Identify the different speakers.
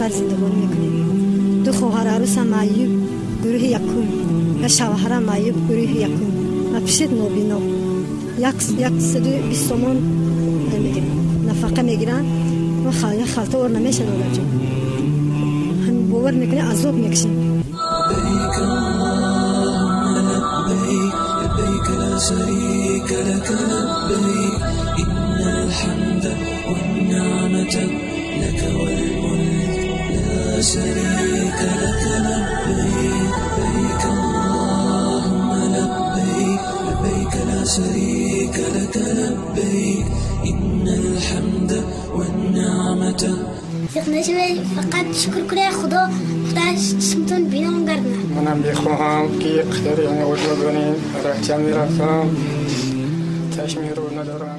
Speaker 1: модар зиндагонӣ мекунем. Ду хоҳар арӯсам маъюб, гурӯҳи якум, я шавҳарам маъюб, гурӯҳи якум ва пишит нобино. 120 сомон нафақа мегиранд, як халта ор намешад. Одарҷон, бовар мекунӣ, азоб мекашем.
Speaker 2: لبيك لا شريك لك لبيك إن الحمد والنعمة لك والملك لا شريك لك لبيك لبيك اللهم لبيك لبيك لا شريك لك لبيك إن الحمد والنعمة.
Speaker 3: فقط شکر کنه خدا، خدا چشمتون بینام گردنه.
Speaker 4: منم میخواهم که اختیار وجود کنیم. رحتیم میرفتم، چشمی رو ندارم.